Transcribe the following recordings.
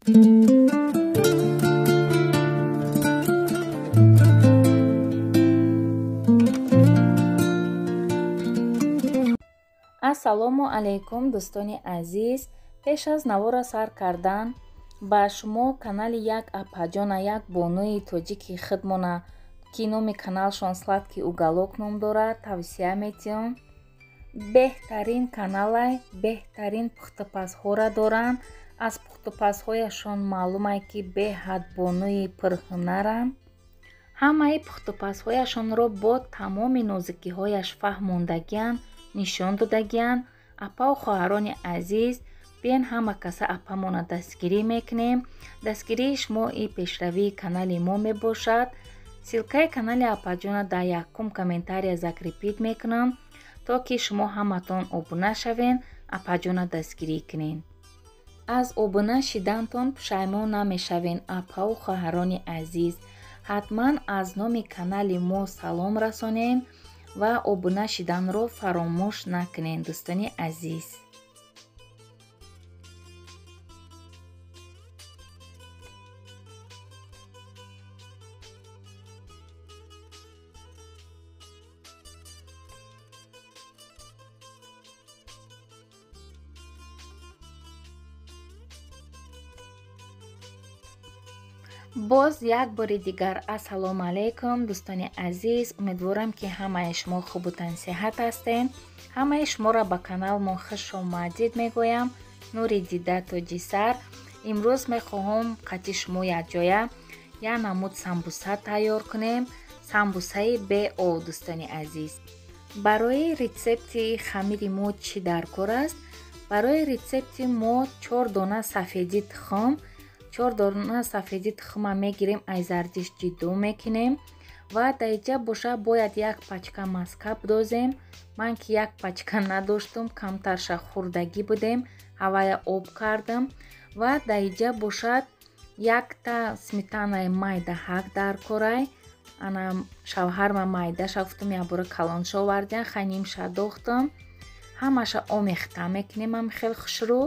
Ассалому алайкум, дӯстони азиз. Пеш аз навора сар кардан ба шумо канали як апаҷона, як бонуи тоҷики худмона, ки номи каналшон Сладкий уголок ном дорад, тавсия метиҳам. Беҳтарин каналай, беҳтарин пухтупазҳоро доранд. Аз пухтупазҳояшон маълумай, ки беҳад бонуи пурҳунаранд. Ҳамаи пухтупазҳояшонро бо тамоми нозукиҳояш фаҳмондагианд, нишон додагианд. Апаву хоҳарони азиз, биен ҳама каса апамона дастгирӣ мекунем. Дастгирии шумо и пешравии канали мо мебошад. Ссылкаи канали апаҷона дар якум комментария закрепить мекунам, то ки шумо ҳаматон обуна шавен, апаҷона дастгирӣ кунен. Аз обуна шидантон пушаймон намешавен, апаву хоҳарони азиз. Ҳатман аз номи канали мо салом расонем ва обуна шиданро фаромӯш накунед, дӯстони азиз. Боз як бори дигар ассалому алайкум, дӯстони азиз. Умедворам, ки ҳамаи шумо хубу тансиҳат ҳастед. Ҳамаи шуморо ба каналмон хуш омадид мегӯям. Нури дида, тоҷи сар. Имрӯз мехоҳам қати шумо якҷоя як намуд самбуса тайёр кунем. Самбусаи беоб, дӯстони азиз. Барои рецепти хамири мо чӣ дар кор аст? Барои рецепти мо 4 дона сафеди тухм, 4 дона сафеди тухма мегирем, ай зардиш ҷиддо мекунем ва даиҷа боша бояд як пачка маска бидозем. Ман ки як пачка надоштум, камтарша хурдагӣ будем, ҳавая об кардам. Ва даиҷа бошад якта сметанаи майдаҳак дар корай. Ана шавҳарма майдаша гуфтум, якбора калонша овардиан, хай нимша дохтам. Ҳамаша омехта мекунем ам хел хушрӯ.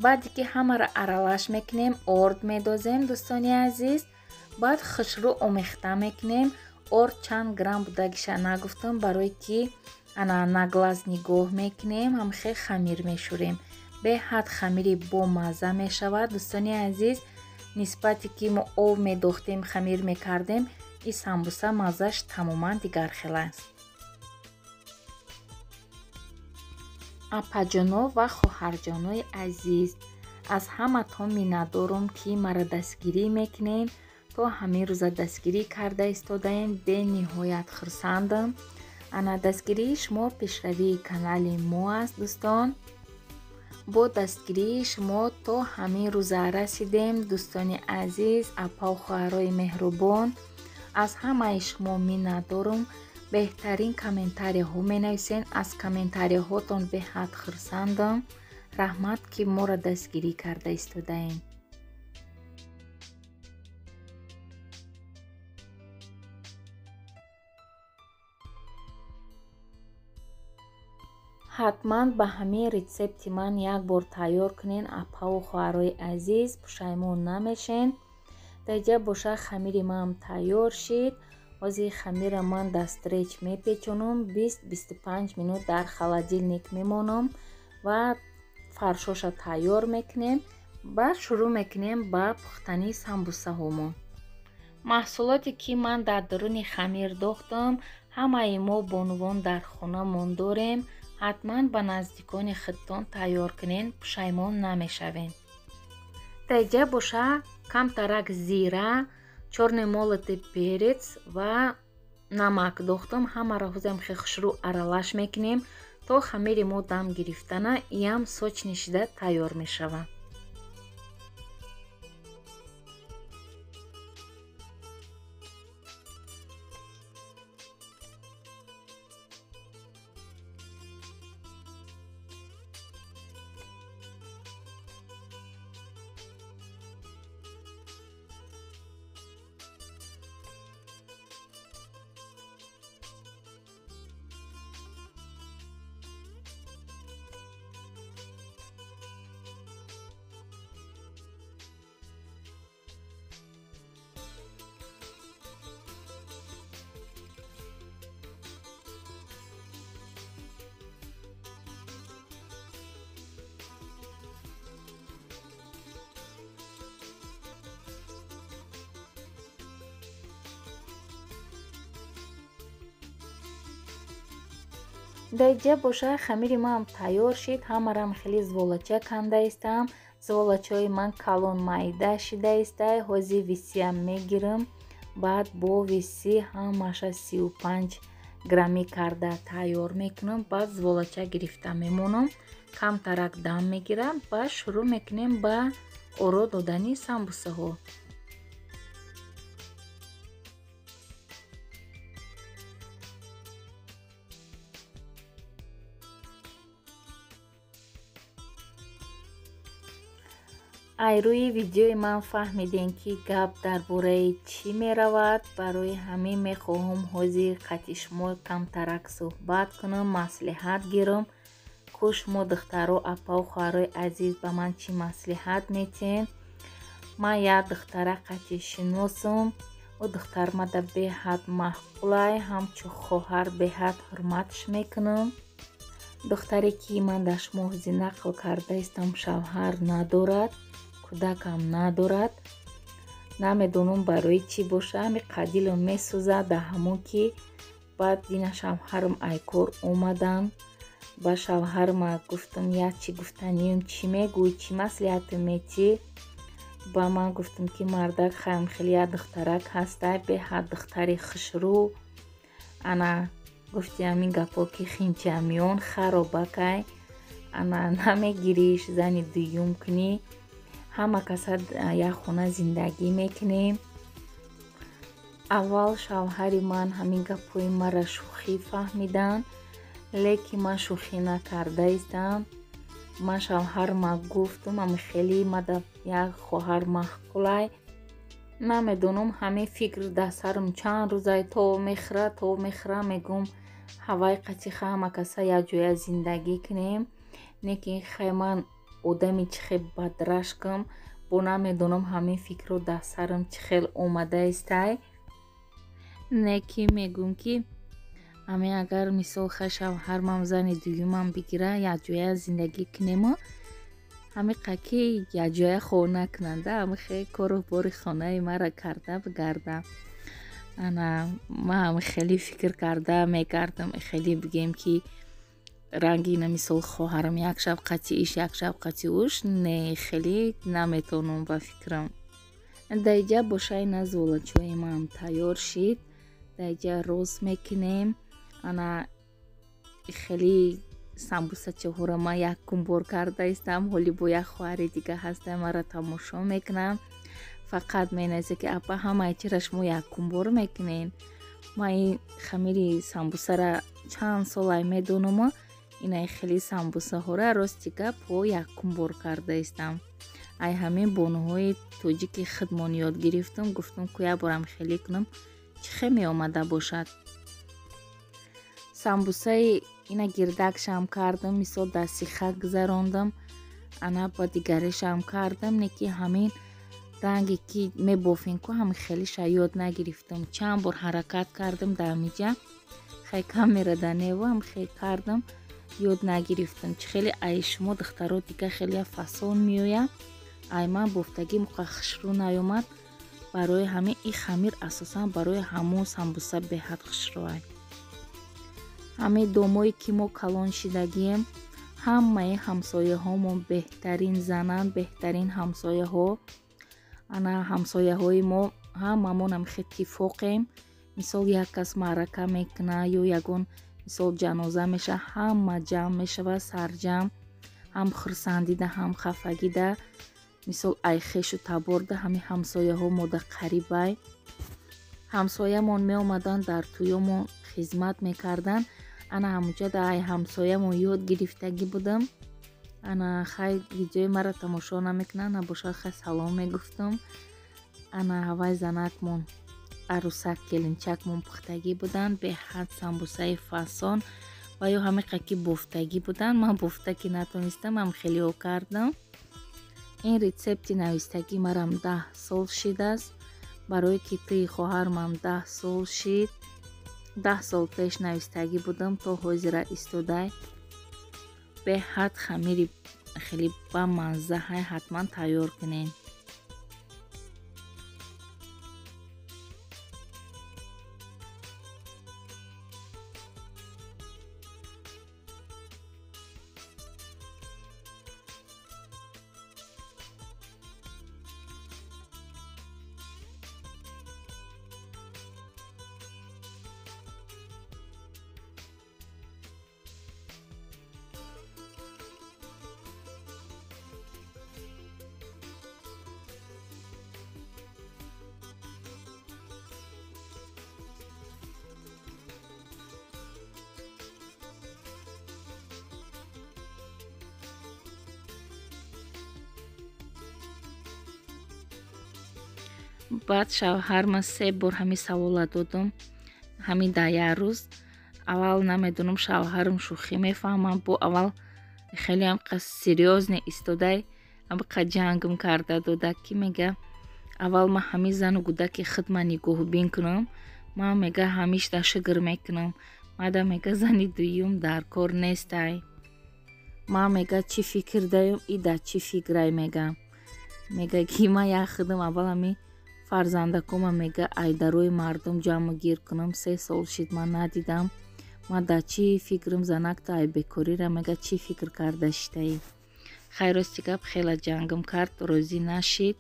Баъде ки ҳамаро аралаш мекунем, орд медозем, дӯстони азиз. Баъд хушрӯ омехта мекунем. Орд чанд грамм будагиша нагуфтам, барое ки ана на глаз нигоҳ мекунем, ҳамхел хамир мешӯрем. Беҳад хамири бомазза мешавад, дӯстони азиз. Нисбате ки мо об медохтем, хамир мекардем, ин самбуса маззаш тамоман дигархел аст. Апаҷоно ва хоҳарҷонои азиз, аз ҳаматон миннатдорум, ки маро дастгирӣ мекунед. То ҳамин рӯза дастгирӣ карда истодаем, бениҳоят хурсандам. Ана дастгирии шумо пешравии канали мо аст, дӯстон. Бо дастгирии шумо то ҳамин рӯза расидем, дӯстони азиз, апаву хоҳарои меҳрубон. Аз ҳамаи шумо миннатдорум. Беҳтарин комментарияҳо менависен, аз комментарияҳотон беҳад хурсандам. Раҳмат, ки моро дастгирӣ карда истодаем. Ҳатман ба ҳамин рецепти ман як бор тайёр кунен, апаву хоҳарои азиз, пушаймон намешен. Даиҷа боша хамири ман тайёр шид. Ҳозир хамира ман дар стреч мепечонам, 20-25 минут дар холодильник мемонам ва фаршоша тайёр мекунем. Баъд шурӯъ мекунем ба пухтани самбусаҳомон. Маҳсулоте ки ман дар даруни хамир дохтам, ҳамаи мо бонувон дар хонамон дорем. Ҳатман ба наздикони худтон тайёр кунен, пушаймон намешавем. Даиҷа боша камтарак зира, чёрный молотый перец ва намак дохтам. Ҳамаро ҳозирам хеле хушрӯ аралаш мекунем, то хамири мо дам гирифтана, иам сочный шида тайёр мешавад. Дар боша хамири ман тайёр шид, ҳамарам хеле зволача кандаистам. Зволачаҳои ман калон майда шидаистай. Ҳозир висиям мегирам, баъд бо виси ҳамаша 35 граммӣ карда тайёр мекунам. Баъд зволача гирифта мемонам, камтарак дам мегирам, баъд шурӯъ мекунем ба оро додани самбусаҳо. Ай рӯи видеои ман фаҳмидем, ки гап дар бораи чӣ меравад. Барои ҳамин мехоҳам ҳозир қати шумо камтарак суҳбат кунам, маслиҳат гирам. Ку шумо духтаро, апау хоҳарои азиз, ба ман чӣ маслиҳат метиҳед? Ман як духтара қати шиносам. Ӯ духтар мада беҳад маъқулай, ҳамчун хоҳар беҳад ҳурматш мекунам. Духтаре ки ман дар шумо ҳозир нақл кардаистам, шавҳар надорад, кӯдакам надорад. Намедонам барои чӣ боша, ҳами қадилам месӯзад дар ҳамон ки баъд дина шавҳарам айкор омаданд. Ба шавҳарма гуфтам, як чӣ гуфтанием, чӣ мегӯй, чӣ маслиҳате метӣ? Ба ман гуфтам, ки мардак хаям хеле як духтарак ҳастай, беҳад духтари хушрӯ. Ана гуфти ҳамин гапҳо ки хинчамиён харобакай, ана намегириш зани дуюм кунӣ, ҳама каса як хона зиндагӣ мекунем. Аввал шавҳари ман ҳамин гапҳои маро шӯхӣ фаҳмиданд, лекин ман шӯхӣ накардаистам. Ман шавҳарма гуфтам, ами хеле мада як хоҳар маъқулай. Намедонам, ҳамин фикр дар сарам чанд рӯзай то мехӯра, то мехӯра, мегӯм ҳавай қати ҳама каса якҷоя зиндагӣ кунем. Не ки хай ман одами чӣ хел бадрашкам, бо намедонам ҳамин фикрро дар сарам чӣ хел омадаистай. Не ки мегӯм, ки ҳамин агар мисол хай шавҳармам зани дуюмам бигира, якҷоя зиндагӣ кунему, ҳамин ки якҷоя хона кунанда, ҳами хел кору бори хонаи маро карда бигарда. Ана ман ҳами хеле фикр карда мегардам, хеле бигем ки ранги ина мисол хоҳарам як шаб қати иш, як шаб қати уш, не, хеле наметавонам ба фикрам. Дар иҷа боша ина зволачои ман тайёр шид. Дар иҷа рост мекунем. Ана хеле самбусачаҳоро ман якум бор кардаистам. Ҳоли бо як хоҳари дига ҳастам, маро тамошо мекунам. Фақат менависад, ки апа, ҳамаи чира шумо якум бор мекунед. Ман ин хамири самбусара чанд солай медонаму, инаи хеле самбусаҳоро рости гап ҳо якум бор кардаистам. Ай ҳамин бонуҳои тоҷики худмон ёд гирифтам, гуфтам ку як борам хеле кунам, чӣ хел меомада бошад. Самбусаи ина гирдакшам кардам, мисол дар сиха гузарондам, ана ба дигаришам кардам, не ки ҳамин ранге ки мебофем ку ҳамин хелиша ёд нагирифтам. Чанд бор ҳаракат кардам дар ҳамиҷа, хай камера да невам хел кардам, ёд нагирифтам. Чӣ хеле ай шумо духтаро дига хеле фасон меояд, ай ман бофтагӣ муқа хушрӯ наёмад. Барои ҳамин ин хамир асосан барои ҳамон самбуса беҳад хушрӯай. Ҳамин домое ки мо калон шидагием, ҳамаи ҳамсояҳомон беҳтарин зананд, беҳтарин ҳамсояҳо. Ана ҳамсояҳои мо ҳамамонам хел иттифоқем. Мисол як кас маърака мекунад ё ягон мисол ҷаноза мешавад, ҳама ҷамъ мешавад, сарҷамъ, ҳам хурсандида, ҳам хафагида. Мисол ай хешу таборда ҳамин ҳамсояҳо мода қарибай. Ҳамсоямон меомаданд, дар тӯёмон хизмат мекарданд. Ана ҳамуҷа да ай ҳамсоямон ёд гирифтагӣ будам. Ана хай видеои маро тамошо намекунанд, набошад хай салом мегуфтам. Ана ҳавай занакмон арӯсак келинчакмон пухтагӣ буданд, беҳад самбусаи фасон ва ё ҳамиқа ки бофтагӣ буданд. Ман бофта ки натонистам, ҳам хелеҳо кардам. Ин рецепти навистагӣ марам 10 сол шидааст. Барое ки тӯи хоҳармам 10 сол шид, 10 сол пеш навистагӣ будам, то ҳозира истодай. Беҳад хамири хеле бамаззаҳай, ҳатман тайёр кунед. Баъд шавҳарма 3 бор ҳамин савола додум. Ҳамин дар як рӯз. Аввал намедонам шавҳарам шӯхӣ мефаҳмам, бо аввал хеле ҳам қас серьёзне истодай, ҳамқа ҷангм карда дода ки мега аввал ман ҳамин зану гудаки худма нигоҳубин кунам, ман мега ҳамишда шукр мекунам. Мада мега зани дуюм дар кор нестай. Ман мега чӣ фикр даём, и да чӣ фикрай мега. Мега ки ман як худам аввал ҳамин фарзандакома мега айдарои мардум ҷамъу гир кунам, 3 сол шид ман надидам. Ман да чӣ фикрам занакта ай бекорира мега чӣ фикр карда шитаӣ. Хай рости гап хела ҷангм кард, розӣ нашид.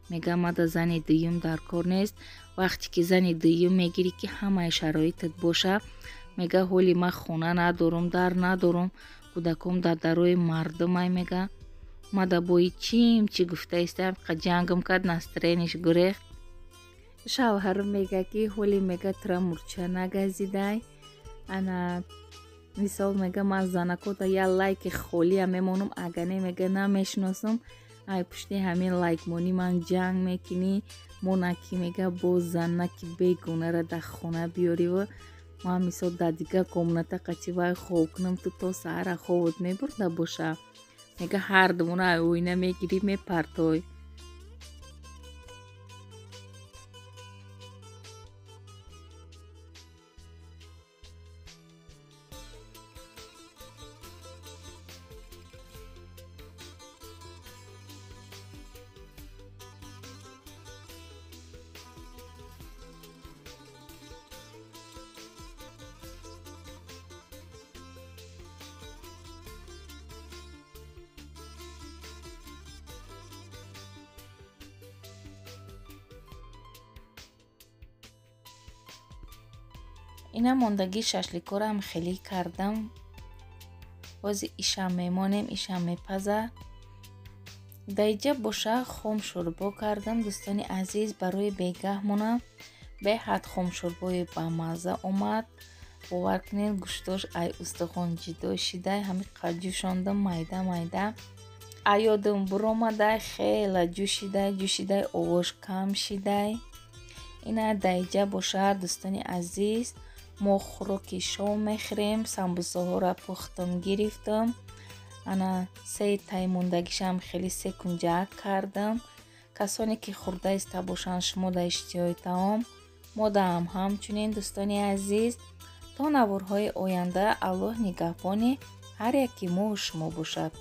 Мега мада зани дуюм дар кор нест. Вақте ки зани дуюм мегирӣ ки ҳамаи шароитат боша, мега ҳоли ман хона надорум, дар надорум, кӯдаком дар дарои мардумай мега. Мада бои чим чӣ гуфта истам, ҷангм кард, настроениш гурехт. Шавҳарам мега ки ҳоли мега тура мурча нагазидай. Ана мисол мега ман занакота я лайки холия мемонам, ага не мега намешиносам. Ай пушти ҳамин лайкмонӣ ман ҷанг мекунӣ, мона ки мега боз занаки бегонара дар хона биёриву ман мисол дар дигар комната қачи вай хоб кунам, ту то саҳара хобот мебурда боша. Мега ҳар думона ай оина мегирӣ мепартой. Ина мондагии шашликорам хеле кардам. Бози ишам мемонем, ишам мепаза. Даиҷа боша хом шӯрбо кардам. Дӯстони азиз, барои бегаҳмона беҳад хом шӯрбои бамазза омад. Бовар кунед, гӯштош ай устухон ҷидо шидай, ҳамин қад ҷӯшондам майда майда. Аёдам буромадай, хела ҷӯшидай, ҷӯшидай, овош кам шидай. Ина даиҷа боша дӯстони азиз, мо хӯроки шом мехӯрем. Самбусаҳоро пухтам гирифтам. Ана се тай мондагишам хеле се кунҷак кардам. Касоне ки хӯрда иста бошанд, шумо да иштиҳои таом, мо даам ҳамчунин. Дӯстони азиз, то наворҳои оянда Аллоҳ нигаҳбони ҳар яки мову шумо бошад.